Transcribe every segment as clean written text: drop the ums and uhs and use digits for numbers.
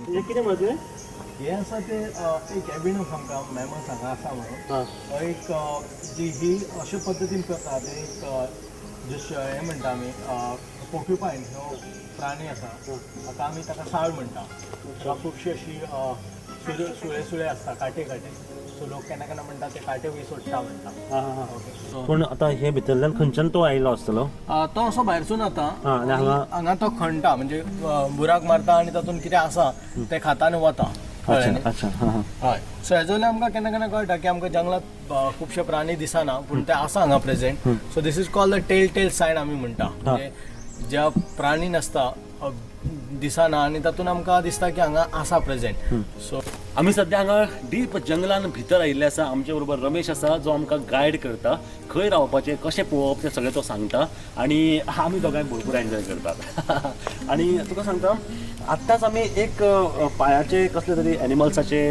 हे कितें म्हणलें तुवें? हे आसा ते एक एविडन्स आमकां मॅमल्स हांगा आसा म्हणून. हां. हो एक जी ही अशे पद्दतीन करता ते एक जशें हें म्हणटा आमी पोक्युपायन हो प्राणी आसा, हाका आमी ताका साळ म्हणटा. ताका खुबशी अशी सुळे सुळे आसता, कांटे कांटे. सो लोक केन्ना केन्ना म्हणटा ते कांटे बी सोडटा म्हणटा. हां हां हां. ओके, सो पूण आतां हे भितरल्यान खंयच्यान तो आयलो आसतलो? तो असो भायरसून येता हां, आनी हांगा हांगा तो खणटा, म्हणजे बुराक मारता आनी तातूंत कितें आसा तें खाता आनी वता. कळ्ळें न्ही? अच्छा, हां हां. हय, सो हेजो वयल्यान आमकां केन्ना केन्ना कळटा की आमकां जंगलात खुबशे प्राणी दिसना पूण ते आसा हांगा present. So this is called the tell tale sign आमी म्हणटा. म्हणजे ज्या प्राणी नासता दिसना आनी तातूंत आमकां दिसता की हांगा आसा प्रेजेंट. सो आमी सद्या हांगा डीप जंगलान भितर आयिल्ले आसा. आमचे बरोबर रमेश आसा जो आमकां गायड करता, खंय रावपाचें, कशें पळोवप तें सगळें तो सांगता आनी आमी दोगांय भरपूर एन्जॉय करतात. आनी तुका सांगता, आत्ताच आमी एक पांयाचे कसले तरी एनिमल्साचे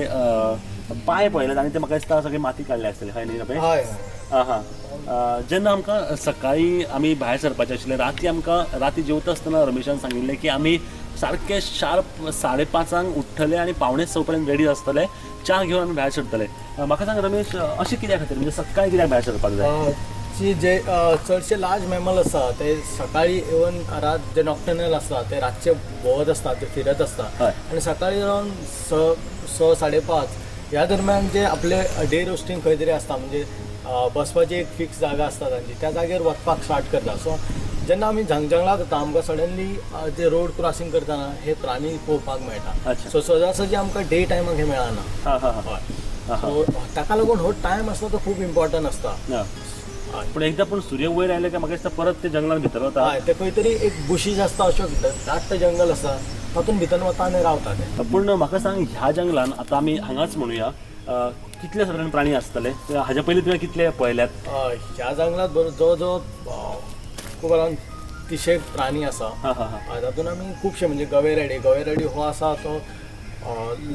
पांय पळयले आनी ते म्हाका दिसता सगळी माती काडल्या आसतली, हय न्ही रमेश? हय. आं हां. जेन्ना आमकां सकाळीं आमी भायर सरपाचें आशिल्लें, राती आमकां राती जेवता आसतना रमेशान सांगिल्लें की आमी सारके शार्प 5:30 उठ्ठले आनी 5:45 पर्यंत रेडी आसतले, च्या घेवन आमी भायर सरतले. म्हाका सांग रमेश, अशें कित्या खातीर, म्हणजे सकाळीं कित्याक भायर सरपाक जाय? जे चडशे लार्ज मॅमल आसा ते सकाळीं इवन रात जे नॉक्टर्नल आसता ते रातचे भोंवत आसता, ते फिरत आसता आनी सकाळीं अरावंड 6, 6, 5:30 ह्या दरम्यान जे आपले डे रोस्टींग खंय तरी आसता, म्हणजे बसपाची एक फिक्स जागा आसता तांची, त्या जाग्यार वचपाक स्टार्ट करता. सो जेन्ना आमी जंगलात वता आमकां सडनली जे रोड क्रॉसींग करतना हे प्राणी पळोवपाक मेळटा. सो सदांसदी आमकां डे टायमाक हे मेळना. हय, सो ताका लागून हो टायम आसता तो खूब इम्पॉर्टंट आसता. पूण एकदां पूण सूर्य वयर आयले काय म्हाका दिसता परत ते जंगलान भितर वता. हय, ते खंय तरी एक बुशीज आसता, अश्यो दाट्ट जंगल आसता तातूंत भितर वता आनी रावता ते. पूण म्हाका सांग, ह्या जंगलान आतां आमी हांगाच म्हणुया कितले सादारण प्राणी आसतले? हाज्या पयलीं तुवें कितले पळयल्यात? ह्या जंगलात जवळ जवळ खूब अरावंड 30 प्राणी आसा. तातूंत आमी खुबशे म्हणजे गवे रेडे, गवे रेडे हो आसा तो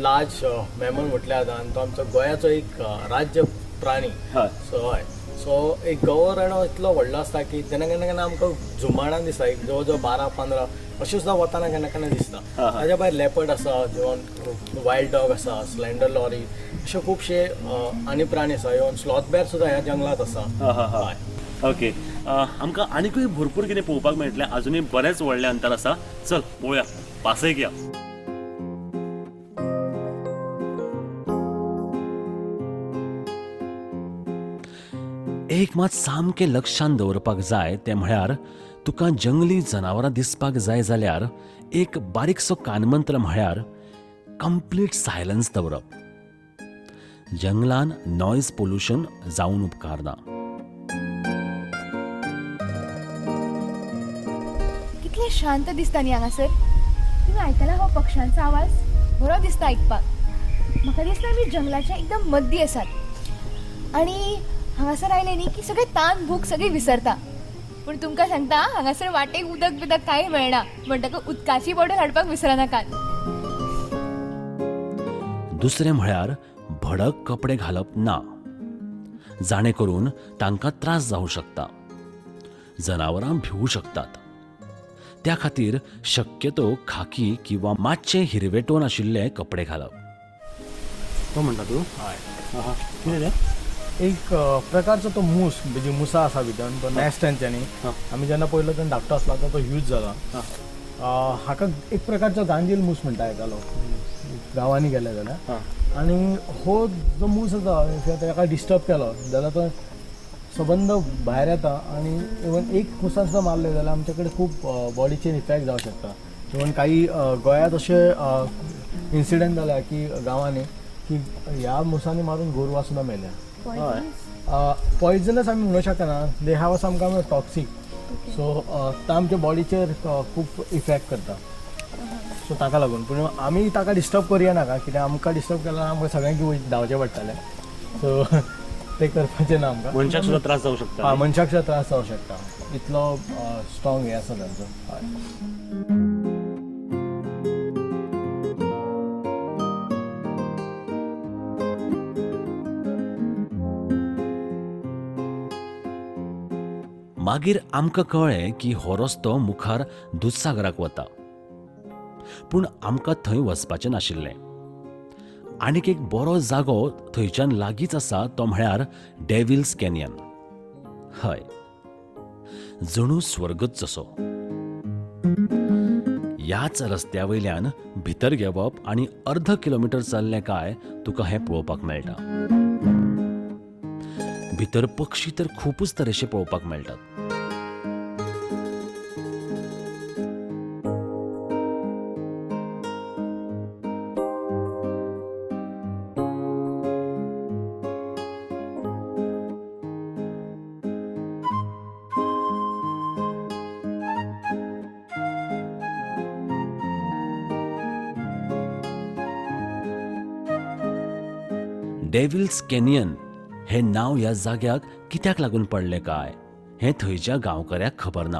लार्ज मॅमल म्हटल्यार जाता आनी तो आमचो गोंयाचो एक राज्य प्राणी. सो हय, सो एक गवो रेडो इतलो व्हडलो आसता की जेन्ना केन्ना केन्ना आमकां जुमाणान दिसता, एक जवळ जवळ 12-15 अशें सुद्दां वतना केन्ना केन्ना दिसता. ताज्या भायर लेपर्ड आसा, जेवण वायल्ड डॉग आसा, स्लेंडर लॉरी, अशे खुबशे आनी प्राणी आसा. इवन स्लॉथ बेर सुद्दां ह्या जंगलात आसा. हय. ओके, आमकां आनीकूय भरपूर कितें पळोवपाक मेळटलें, आजुनूय बरेंच व्हडलें अंतर आसा. चल पळोवया, पासयेक या. एक मात सामकें लक्षांत दवरपाक जाय तें म्हळ्यार तुका जंगली जनावरां दिसपाक जाय जाल्यार एक बारीकसो कानमंत्र म्हळ्यार कंप्लीट सायलन्स दवरप. जंगलान नॉयज पोल्युशन जावन उपकारना. कितलें शांत दिसता न्ही हांगासर. तुमी आयकला हो पक्षांचो आवाज? बरो दिसता आयकपाक. म्हाका दिसता आमी जंगलाच्या एकदम मद्दी आसात आनी हांगासर आयले न्ही की सगळे तान भूक सगळी विसरता. पूण तुमकां सांगता, हांगासर वाटेक उदक बिदक कांय मेळना, म्हणटकच उदकाची बॉटल हाडपाक विसरनाकात. दुसरें म्हळ्यार भडक कपडे घालप ना, जाणे करून तांकां त्रास जावं शकता, जनावरां भिवू शकतात. त्या खातीर शक्यतो खाकी किंवा मातशे हिरवे टोन आशिल्ले कपडे घालप. तो म्हणटा तूं? हय. कितें तें? एक प्रकारचो तो मूस, म्हणजे मुसा आसा भितर, तो नॅस्ट तेंच्यांनी आमी जेन्ना पयलो तेन्ना धाकटो आसलो, आतां तो ह्यूज जाला. हाका एक प्रकारचो गांजील मूस म्हणटा हेका लोक गांवांनी गेले जाल्यार. आनी हो जो मूस आसा ताका डिस्टर्ब केलो जाल्यार तो सबंद भायर येता आनी इवन एक मुसान सुद्दां मारले जाल्यार आमचे कडेन खूब बॉडीचेर इफेक्ट जावं शकता. इवन काही गोंयांत अशे इन्सिडंट जाल्या की गांवांनी की ह्या मुसांनी मारून गोरवां सुद्दां मेल्या. पॉयजनस आमी म्हणूं शकना, they have some kind of toxic. So तो आमच्या बॉडीचेर खूब इफेक्ट करता. सो ताका लागून पूण आमी ताका डिस्टर्ब करुया नाका, कित्याक आमकां डिस्टर्ब केल्यार आमकां सगळ्यांक धांवचें पडटलें. सो ते करपाचें ना आमकां. मनशाक सुद्दां त्रास जावं शकता. हय, मनशाक सुद्दां त्रास जावं शकता, इतलो स्ट्रॉंग हें आसा तांचो. हय. मागीर आमकां कळ्ळें की हो रस्तो मुखार दुधसागराक वता. पूण आमकां थंय वचपाचें नाशिल्लें. आनीक एक बरो जागो थंयच्यान लागींच आसा तो म्हळ्यार डेविल्स कॅनियन. हय, जणू स्वर्गच जसो. ह्याच रस्त्या वयल्यान भितर घेवप आनी अर्द किलोमिटर चल्लें काय तुका हें पळोवपाक मेळटा. भितर पक्षी तर खुबूच तरेचे पळोवपाक मेळटात. डेविल्स कॅनियन हें नांव ह्या जाग्याक कित्याक लागून पडलें काय हें थंयच्या गांवकऱ्याक खबर ना.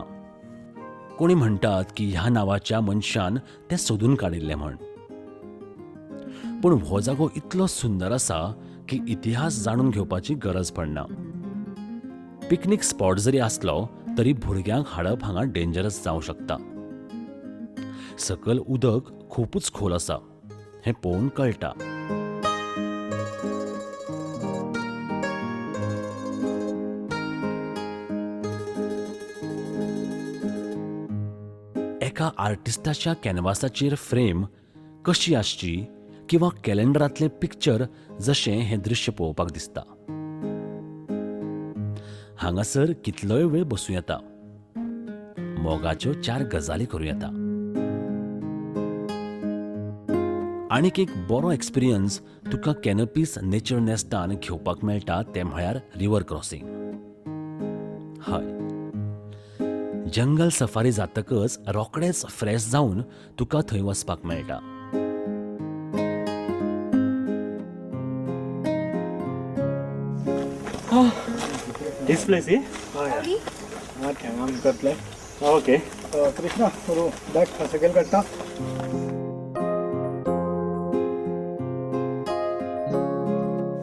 कोणी म्हणटात की ह्या नांवाच्या मनशान तें सोदून काडिल्लें म्हण. पूण हो जागो इतलो सुंदर आसा की इतिहास जाणून घेवपाची गरज पडना. पिकनीक स्पॉट जरी आसलो तरी भुरग्यांक हाडप हांगा डेंजरस जावं शकता. सकयल उदक खुबूच खोल आसा हें पळोवन कळटा. एका आर्टिस्टाच्या कॅनवासाचेर फ्रेम कशी आसची किंवा कॅलेंडरांतलें पिक्चर जशें हें दृश्य पळोवपाक दिसता. हांगासर कितलोय वेळ बसूं येता, मोगाच्यो चार गजाली करूं येता. आनीक एक बरो एक्सपिरियन्स तुका कॅनपीस नेचर नेस्टान घेवपाक मेळटा तें म्हळ्यार रिवर क्रॉसिंग. हय, जंगल सफारी जातकच रोखडेंच फ्रेश जावन तुका थंय वचपाक मेळटा. This place आवडी? हांगा करतले. ओके. कृष्णा बॅग सकयल काडटा.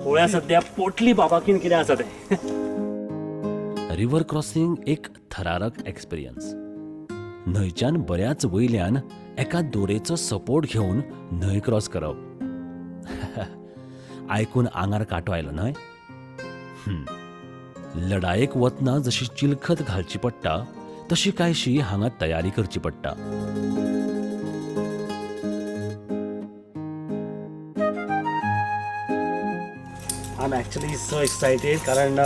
पळोवया सद्या पोटली बाबाकीन कितें आसा तें. रिवर क्रॉसिंग एक थरारक एक्सपिरियन्स. न्हंयच्यान बऱ्याच वयल्यान एका दोरेचो सपोर्ट घेवन न्हंय क्रॉस करप. आयकून आंगार कांटो आयलो न्हय? लडायेक वतना जशी चिलखत घालची पडटा तशी कांयशी हांगा तयारी करची पडटा. I am actually so excited कारण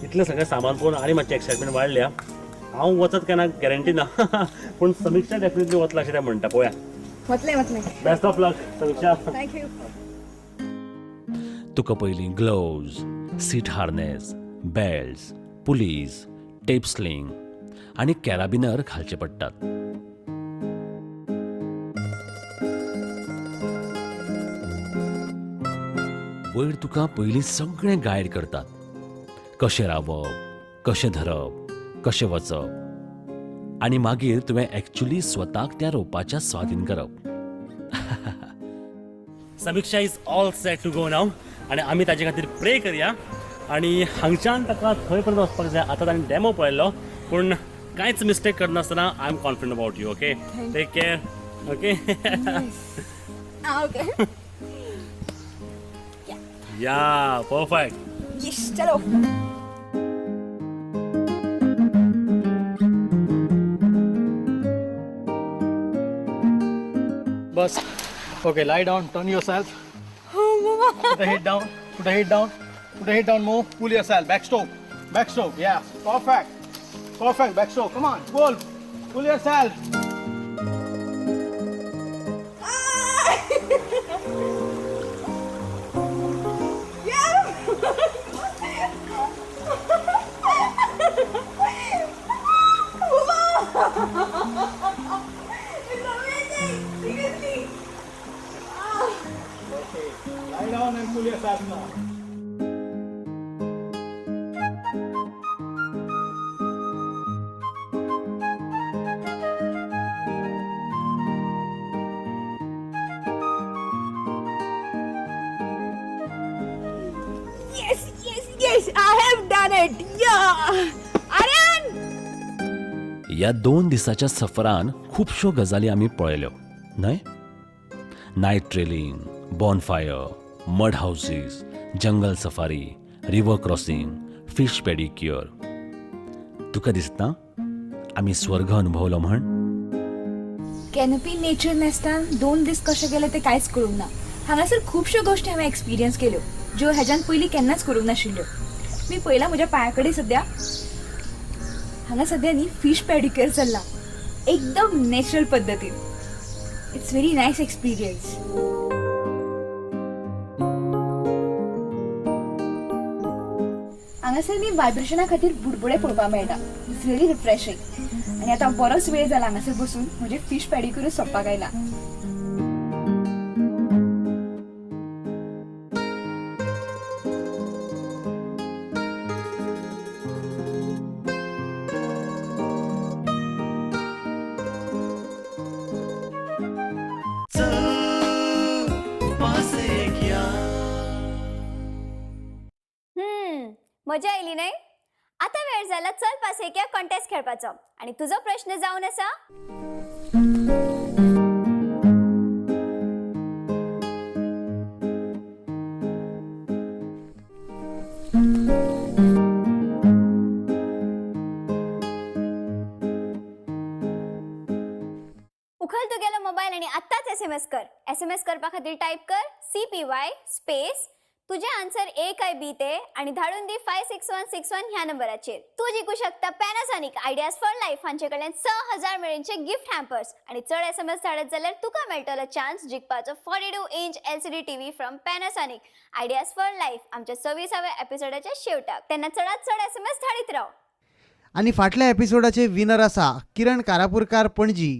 इतलें सगळें सामान पळोवन आनी मातशी एक्सायटमेंट वाडल्या. हांव वचत काय ना गॅरंटी ना, पूण समिक्षा डेफिनेटली वतला अशें तें म्हणटा. पळोवया. वतलें वतलें. Best of luck Samiksha. Thank you. तुका पयलीं gloves, seat harness, belts, pulleys, tape sling आनी कॅराबिनर घालचे पडटात. वयर तुका पयलीं सगळें गायड करतात, कशें रावप, कशें धरप, कशें वचप आनी मागीर तुवें एक्चुली स्वताक त्या रोपाच्या स्वाधीन करप. Samiksha is all set to go now आनी आमी ताजे खातीर प्रे करया आनी हांगच्यान ताका थंय पर्यंत वचपाक जाय. आतां ताणें डेमो पळयल्लो पूण कांयच mistake करनासतना I am confident about you. Okay, take care. Okay. Okay. Yeah, perfect. Yes, चलो. बस. Okay, lie down, turn yourself. Put the head down, put the head down, put the head down more. Pull yourself. Backstroke, backstroke. Yeah, perfect, perfect. Backstroke. Come on, pull, pull yourself. It's amazing! Seriously! Okay, lie down and pull yourself now. Yes, yes, yes! I have done it! Yeah! Aryan! ह्या 2 दिसाच्या सफरान खुबश्यो गजाली आमी पळयल्यो. न्हय? Night trailing, bonfire, mud houses, jungle safari, river crossing, fish pedicure. तुका दिसता आमी स्वर्ग अनुभवलो म्हण? कॅनपी नेचर नेस्टान 2 दीस कशे गेले ते कांयच कळूंक ना. हांगासर खुबश्यो गोश्टी हांवें एक्सपिरियन्स केल्यो ज्यो हेज्यान पयलीं केन्नाच करूंक नाशिल्ल्यो. मी पळयलां म्हज्या पांया कडेन सद्या हांगा सद्या न्ही फीश पेडिक्युअर चल्ला, एकदम नॅचरल पद्दतीन. It's very nice experience. हांगासर न्ही वायब्रेशना खातीर बुडबुडे पळोवपाक मेळटा. It's really refreshing. आनी आतां बरोच वेळ जाला हांगासर बसून, म्हजें फीश पेडिक्युरूच सोंपपाक आयला. मजा आयली न्हय? आतां वेळ जाला चल पासयेक कॉन्टेस्ट खेळपाचो आनी तुजो प्रश्न जावन आसा, उखल तुगेलो मोबायल आनी आत्ताच एसएमएस कर. एसएमएस करपा खातीर टायप कर CPY space तुजें आन्सर ए काय बी ते आनी धाडून दी 56161 ह्या नंबराचेर. तूं जिखू शकता पॅनासॉनिक आयडियाज फॉर लायफ हांचे कडल्यान 6000 मेरेनचे गिफ्ट हॅम्पर्स आनी चड एसएमएस धाडत जाल्यार तुका मेळटलो chance जिखपाचो 42 inch LCD TV from Panasonic ideas for life आमच्या 26व्या एपिसोडाच्या शेवटाक. तेन्ना चडात चड एसएमएस धाडीत राव. आनी फाटल्या एपिसोडाचे विनर आसा किरण कारापूरकार, पणजी.